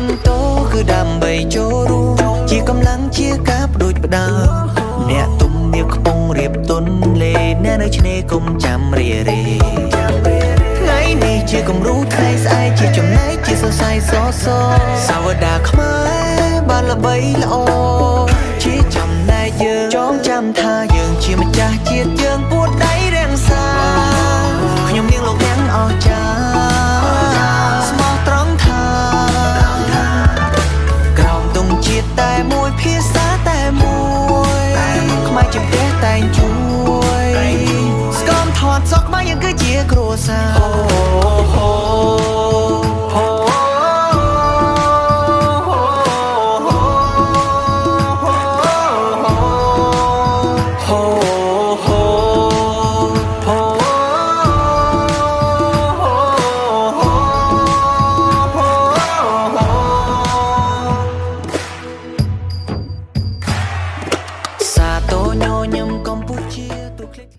ន់តោគឺដើម្បីចូលរួមជាកម្លាំងជាការផ្ដួចផ្ដើមអ្នកទុំនាខ្ពង់រៀបទុនលេអ្នកនៅឆ្នេរគុំចាំរារេថ្ងៃនេះជាគំរូថ្ងៃស្អែកជាចំណែកជាសរសៃសសសាវតាខ្មែរបានល្បីល្អជាចំណែកយើងចងចាំថាយើងជាម្ចាស់ជាតិយើងពួតដៃរាំងសាខ្ញុំនាងលោកទាំងអស្ចារ្យស្មោះត្រង់ថា ក្រោមទង់ជាតិតែមួយភាសាតែមួយខ្មែរជាផ្ទះតែងជួយស្គមថតសក់ខ្មែរយើងគឺជាគ្រួសារអូហូហូហូហូហូ សាទរញញឹមកម្ពុជាទូឃ្លី